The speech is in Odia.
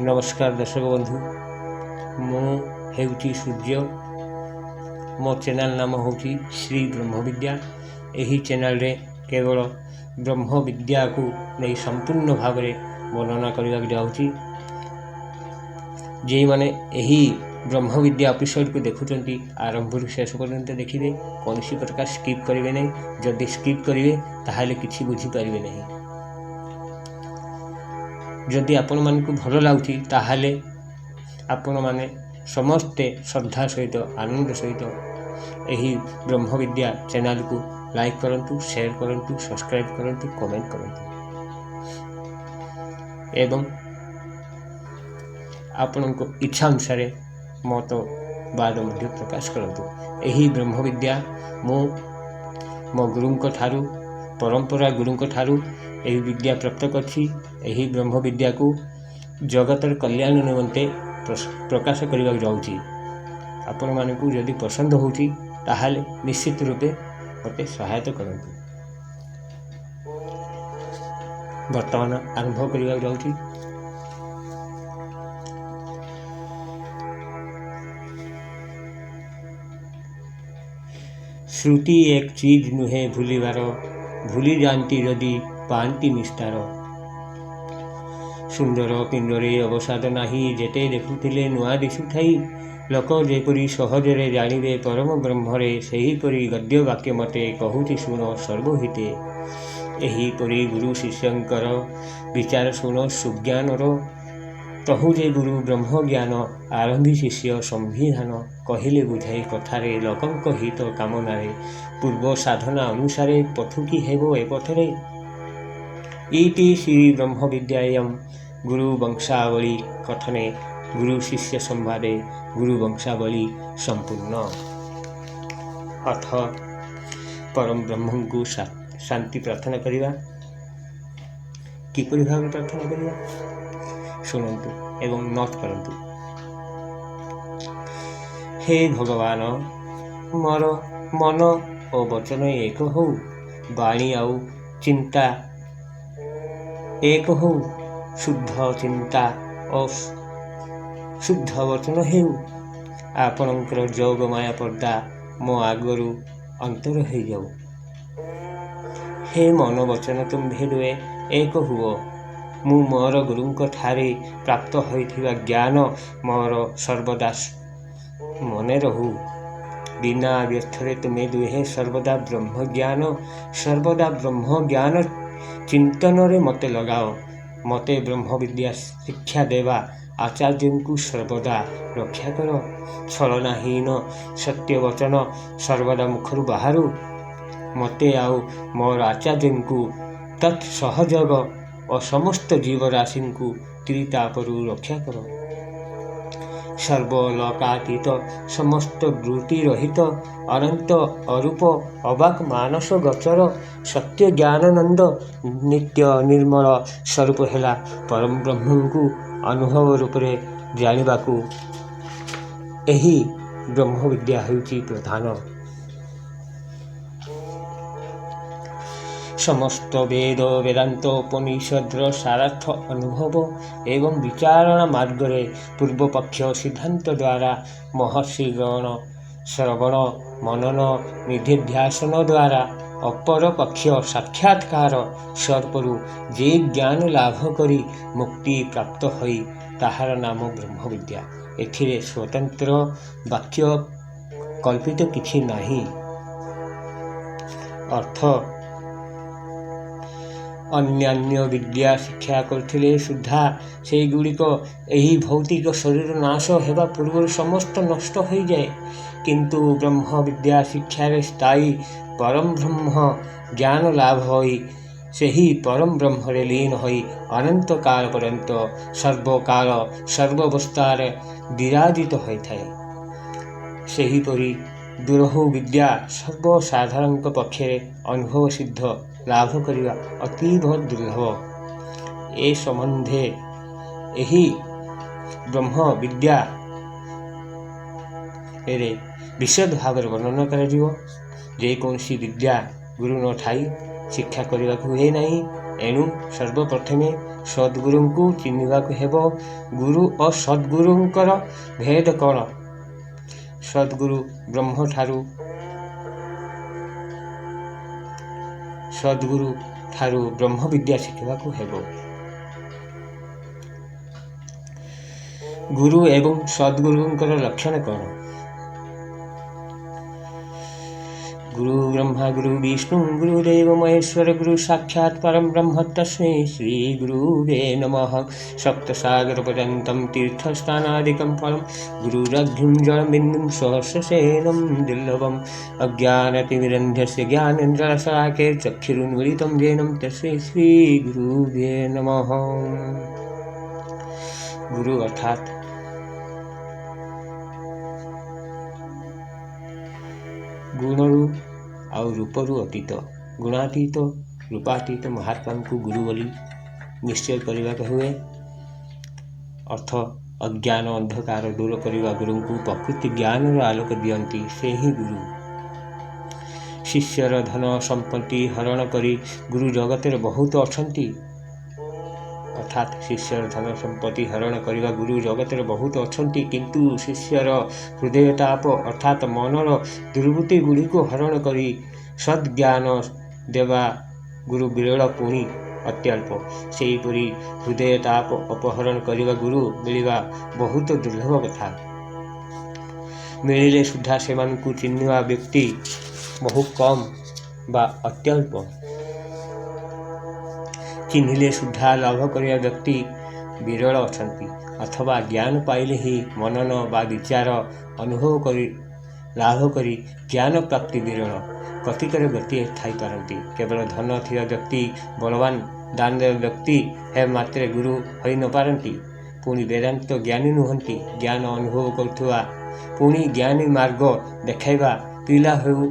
ନମସ୍କାର ଦର୍ଶକ ବନ୍ଧୁ, ମୁଁ ହେଉଛି ସୂର୍ଯ୍ୟ। ମୋ ଚ୍ୟାନେଲ୍ ନାମ ହେଉଛି ଶ୍ରୀ ବ୍ରହ୍ମବିଦ୍ୟା। ଏହି ଚ୍ୟାନେଲ୍ରେ କେବଳ ବ୍ରହ୍ମବିଦ୍ୟାକୁ ନେଇ ସମ୍ପୂର୍ଣ୍ଣ ଭାବରେ ବର୍ଣ୍ଣନା କରିବାକୁ ଯାଉଛି। ଯେଉଁମାନେ ଏହି ବ୍ରହ୍ମବିଦ୍ୟା ଏପିସୋଡ଼କୁ ଦେଖୁଛନ୍ତି, ଆରମ୍ଭରୁ ଶେଷ ପର୍ଯ୍ୟନ୍ତ ଦେଖିବେ, କୌଣସି ପ୍ରକାର ସ୍କିପ୍ କରିବେ ନାହିଁ। ଯଦି ସ୍କିପ୍ କରିବେ ତାହେଲେ କିଛି ବୁଝିପାରିବେ ନାହିଁ। ଯଦି ଆପଣମାନଙ୍କୁ ଭଲ ଲାଗୁଛି, ତାହେଲେ ଆପଣମାନେ ସମସ୍ତେ ଶ୍ରଦ୍ଧା ସହିତ, ଆନନ୍ଦ ସହିତ ଏହି ବ୍ରହ୍ମବିଦ୍ୟା ଚ୍ୟାନେଲକୁ ଲାଇକ୍ କରନ୍ତୁ, ସେୟାର କରନ୍ତୁ, ସବସ୍କ୍ରାଇବ୍ କରନ୍ତୁ, କମେଣ୍ଟ କରନ୍ତୁ ଏବଂ ଆପଣଙ୍କ ଇଚ୍ଛା ଅନୁସାରେ ମତବାଦ ମଧ୍ୟ ପ୍ରକାଶ କରନ୍ତୁ। ଏହି ବ୍ରହ୍ମବିଦ୍ୟା ମୁଁ ମୋ ଗୁରୁଙ୍କ ଠାରୁ, ପରମ୍ପରା ଗୁରୁଙ୍କ ଠାରୁ ଏହି ବିଦ୍ୟା ପ୍ରାପ୍ତ କରିଛି। ଏହି ବ୍ରହ୍ମବିଦ୍ୟାକୁ ଜଗତର କଲ୍ୟାଣ ନିମନ୍ତେ ପ୍ରକାଶ କରିବାକୁ ଯାଉଛି। ଆପଣମାନଙ୍କୁ ଯଦି ପସନ୍ଦ ହେଉଛି, ତାହେଲେ ନିଶ୍ଚିତ ରୂପେ ମୋତେ ସହାୟତା କରନ୍ତୁ। ବର୍ତ୍ତମାନ ଆରମ୍ଭ କରିବାକୁ ଯାଉଛି। ଶ୍ରୁତି ଏକ ଚିଜ୍ ନୁହେଁ ଭୁଲିବାର, ଭୁଲି ଯାଆନ୍ତି ଯଦି ପାଆନ୍ତି ନିସ୍ତାର। ସୁନ୍ଦର ପିଣ୍ଡରେ ଅବସାଦ ନାହିଁ, ଯେତେ ଦେଖୁଥିଲେ ନୂଆ ଦିଶୁଥାଇ। ଲୋକ ଯେପରି ସହଜରେ ଜାଣିବେ ପରମ ବ୍ରହ୍ମରେ, ସେହିପରି ଗଦ୍ୟ ବାକ୍ୟ ମତେ କହୁଛି ଶୁଣ ସର୍ବହିତେ। ଏହିପରି ଗୁରୁ ଶିଷ୍ୟଙ୍କର ବିଚାର ଶୁଣ ସୁଜ୍ଞାନର। ତହୁ ଯେ ଗୁରୁ ବ୍ରହ୍ମଜ୍ଞାନ ଆରମ୍ଭି ଶିଷ୍ୟ ସମ୍ବିଧାନ କହିଲେ ବୁଝାଇ କଥାରେ, ଲୋକଙ୍କ ହିତ କାମନାରେ ପୂର୍ବ ସାଧନା ଅନୁସାରେ ପଥୁକି ହେବ ଏ ପଥରେ। ଇତି ଶ୍ରୀ ବ୍ରହ୍ମବିଦ୍ୟାୟಂ ଗୁରୁ ବଂଶାବଳୀ କଥନେ ଗୁରୁ ଶିଷ୍ୟ ସମ୍ବାଦେ ଗୁରୁ ବଂଶାବଳୀ ସମ୍ପୂର୍ଣ୍ଣ। ଅଥ ପରମ ବ୍ରହ୍ମଙ୍କୁ ଶାନ୍ତି ପ୍ରାର୍ଥନା କରିବା। କିପରି ଭାବରେ ପ୍ରାର୍ଥନା କରିବା, ଶୁଣନ୍ତୁ ଏବଂ ନୋଟ୍ କରନ୍ତୁ। ହେ ଭଗବାନ, ମୋର ମନ ଓ ବଚନ ଏକ ହଉ, ବାଣୀ ଆଉ ଚିନ୍ତା ଏକ ହଉ, ଶୁଦ୍ଧ ଚିନ୍ତା ଓ ଶୁଦ୍ଧ ବଚନ ହେଉ। ଆପଣଙ୍କର ଯୋଗ ମାୟା ପର୍ଦ୍ଦା ମୋ ଆଗରୁ ଅନ୍ତର ହେଇଯାଉ। ହେ ମନ ବଚନ, ତୁମ୍ଭେ ଦୁହେଁ ଏକ ହୁଅ। ମୁଁ ମୋର ଗୁରୁଙ୍କ ଠାରେ ପ୍ରାପ୍ତ ହୋଇଥିବା ଜ୍ଞାନ ମୋର ସର୍ବଦା ମନେ ରହୁ। ବିନା ବ୍ୟର୍ଥରେ ତୁମେ ଦୁହେଁ ସର୍ବଦା ବ୍ରହ୍ମଜ୍ଞାନ, ସର୍ବଦା ବ୍ରହ୍ମଜ୍ଞାନ ଚିନ୍ତନରେ ମୋତେ ଲଗାଅ। ମୋତେ ବ୍ରହ୍ମବିଦ୍ୟା ଶିକ୍ଷା ଦେବା ଆଚାର୍ଯ୍ୟଙ୍କୁ ସର୍ବଦା ରକ୍ଷା କର। ଛଳନାହୀନ ସତ୍ୟ ବଚନ ସର୍ବଦା ମୁଖରୁ ବାହାରୁ। ମୋତେ ଆଉ ମୋର ଆଚାର୍ଯ୍ୟଙ୍କୁ ତତ୍ ସହଯୋଗ ଓ ସମସ୍ତ ଜୀବରାଶିଙ୍କୁ ତ୍ରିତାପରୁ ରକ୍ଷା କର। ସର୍ବଲୋକାତୀତ, ସମସ୍ତ ବୃତ୍ତି ରହିତ, ଅନନ୍ତ ଅରୂପ, ଅବାକ୍ ମାନସ ଗୋଚର, ସତ୍ୟ ଜ୍ଞାନାନନ୍ଦ ନିତ୍ୟ ନିର୍ମଳ ସ୍ୱରୂପ ହେଲା ପରମ ବ୍ରହ୍ମଙ୍କୁ ଅନୁଭବ ରୂପରେ ଜାଣିବାକୁ ଏହି ବ୍ରହ୍ମବିଦ୍ୟା ହେଉଛି ପ୍ରଧାନ। ସମସ୍ତ ବେଦ, ବେଦାନ୍ତ, ଉପନିଷଦର ସାରାର୍ଥ ଅନୁଭବ ଏବଂ ବିଚାରଣା ମାର୍ଗରେ ପୂର୍ବପକ୍ଷ ସିଦ୍ଧାନ୍ତ ଦ୍ୱାରା ମହର୍ଷିଗଣ ଶ୍ରବଣ, ମନନ, ନିଧିଧ୍ୟାସନ ଦ୍ୱାରା ଅପରପକ୍ଷ ସାକ୍ଷାତକାର ସ୍ୱରୂପରୁ ଯେ ଜ୍ଞାନ ଲାଭ କରି ମୁକ୍ତି ପ୍ରାପ୍ତ ହୋଇ, ତାହାର ନାମ ବ୍ରହ୍ମବିଦ୍ୟା। ଏଥିରେ ସ୍ୱତନ୍ତ୍ର ବାକ୍ୟ କଳ୍ପିତ କିଛି ନାହିଁ। ଅର୍ଥ, ଅନ୍ୟାନ୍ୟ ବିଦ୍ୟା ଶିକ୍ଷା କରୁଥିଲେ ସୁଦ୍ଧା ସେଇଗୁଡ଼ିକ ଏହି ଭୌତିକ ଶରୀର ନାଶ ହେବା ପୂର୍ବରୁ ସମସ୍ତ ନଷ୍ଟ ହୋଇଯାଏ। କିନ୍ତୁ ବ୍ରହ୍ମ ବିଦ୍ୟା ଶିକ୍ଷାରେ ସ୍ଥାୟୀ ପରମ ବ୍ରହ୍ମ ଜ୍ଞାନ ଲାଭ ହୋଇ ସେହି ପରମ ବ୍ରହ୍ମରେ ଲୀନ ହୋଇ ଅନନ୍ତ କାଳ ପର୍ଯ୍ୟନ୍ତ ସର୍ବକାଳ ସର୍ବାବସ୍ଥାରେ ବିରାଜିତ ହୋଇଥାଏ। ସେହିପରି ଦୁରୂହ ବିଦ୍ୟା ସର୍ବସାଧାରଣଙ୍କ ପକ୍ଷରେ ଅନୁଭବ ସିଦ୍ଧ ଲାଭ କରିବା ଅତୀବ ଦୁର୍ଲଭ। ଏ ସମ୍ବନ୍ଧେ ଏହି ବ୍ରହ୍ମ ବିଦ୍ୟା ରେ ବିଶଦ ଭାବରେ ବର୍ଣ୍ଣନା କରାଯିବ। ଯେକୌଣସି ବିଦ୍ୟା ଗୁରୁ ନଥାଇ ଶିକ୍ଷା କରିବାକୁ ହୁଏ ନାହିଁ। ଏଣୁ ସର୍ବପ୍ରଥମେ ସଦ୍ଗୁରୁଙ୍କୁ ଚିହ୍ନିବାକୁ ହେବ। ଗୁରୁ ଓ ସଦ୍ଗୁରୁଙ୍କର ଭେଦ କ'ଣ? ସଦ୍ଗୁରୁ ବ୍ରହ୍ମଠାରୁ ସଦ୍ଗୁରୁ ଠାରୁ ବ୍ରହ୍ମବିଦ୍ୟା ଶିଖିବାକୁ ହେବ। ଗୁରୁ ଏବଂ ସଦ୍ଗୁରୁଙ୍କର ଲକ୍ଷଣ କ'ଣ? ଗୁରୁ ବ୍ରହ୍ମା ଗୁରୁ ବିଷ୍ଣୁ ଗୁରୁଦେବ ମହେଶ୍ୱର, ଗୁରୁ ସାକ୍ଷାତ ପରମ ବ୍ରହ୍ମ ତସ୍ମୈ ଶ୍ରୀ ଗୁରୁବେ ନମଃ। ସପ୍ତସାଗର ପର୍ଯ୍ୟନ୍ତಂ ତୀର୍ଥସ୍ଥାନାଦିକಂ ଫଳಂ, ଗୁରୁରଘ୍ୟୁं ଜଳବିନ୍ଦୁं ସହସ୍ରସେनं ଦୁର୍ଲଭम्। ଅଜ୍ଞାନତିମିରନ୍ଧସ୍ୟ ଜ୍ଞାନଞ୍ଜନଶଲାକେ ଚକ୍ଷୁରୁନ୍ମିଳିतं येନ ତସ୍ମୈ ଶ୍ରୀ ଗୁରୁବେ ନମଃ। ଗୁରୁ ଅର୍ଥାତ୍ ଗୁଣରୁ ଆଉ ରୂପରୁ ଅତୀତ, ଗୁଣାତୀତ, ରୂପାତୀତ ମହାତ୍ମାଙ୍କୁ ଗୁରୁ ବୋଲି ନିଶ୍ଚୟ କରିବାକୁ ହୁଏ। ଅର୍ଥ ଅଜ୍ଞାନ ଅନ୍ଧକାର ଦୂର କରିବା ଗୁରୁଙ୍କୁ ପ୍ରକୃତି ଜ୍ଞାନର ଆଲୋକ ଦିଅନ୍ତି, ସେ ହିଁ ଗୁରୁ। ଶିଷ୍ୟର ଧନ ସମ୍ପତ୍ତି ହରଣ କରି ଗୁରୁ ଜଗତରେ ବହୁତ ଅଛନ୍ତି। ଅର୍ଥାତ୍ ଶିଷ୍ୟର ଧନ ସମ୍ପତ୍ତି ହରଣ କରିବା ଗୁରୁ ଜଗତରେ ବହୁତ ଅଛନ୍ତି, କିନ୍ତୁ ଶିଷ୍ୟର ହୃଦୟତାପ ଅର୍ଥାତ୍ ମନର ଦୁର୍ବୃତ୍ତି ଗୁଡ଼ିକୁ ହରଣ କରି ସଦ୍ଜ୍ଞାନ ଦେବା ଗୁରୁ ବିରଳ, ପୁଣି ଅତ୍ୟଳ୍ପ। ସେହିପରି ହୃଦୟତାପ ଅପହରଣ କରିବା ଗୁରୁ ମିଳିବା ବହୁତ ଦୁର୍ଲଭ କଥା। ମିଳିଲେ ସୁଦ୍ଧା ସେମାନଙ୍କୁ ଚିହ୍ନିବା ବ୍ୟକ୍ତି ବହୁ କମ୍ ବା ଅତ୍ୟଳ୍ପ। ଚିହ୍ନିଲେ ସୁଦ୍ଧା ଲାଭ କରିବା ବ୍ୟକ୍ତି ବିରଳ ଅଛନ୍ତି, ଅଥବା ଜ୍ଞାନ ପାଇଲେ ହିଁ ମନନ ବା ବିଚାର ଅନୁଭବ କରି ଲାଭ କରି ଜ୍ଞାନ ପ୍ରାପ୍ତି ବିରଳ କତିକର ବ୍ୟକ୍ତି ଥାଇପାରନ୍ତି। କେବଳ ଧନ ଥିବା ବ୍ୟକ୍ତି, ବଳବାନ ଦାନ ଦେବା ବ୍ୟକ୍ତି ହେବା ମାତ୍ରେ ଗୁରୁ ହୋଇନପାରନ୍ତି। ପୁଣି ବେଦାନ୍ତ ଜ୍ଞାନୀ ନୁହନ୍ତି। ଜ୍ଞାନ ଅନୁଭବ କରୁଥିବା ପୁଣି ଜ୍ଞାନୀ ମାର୍ଗ ଦେଖାଇବା ପିଲା ହେଉ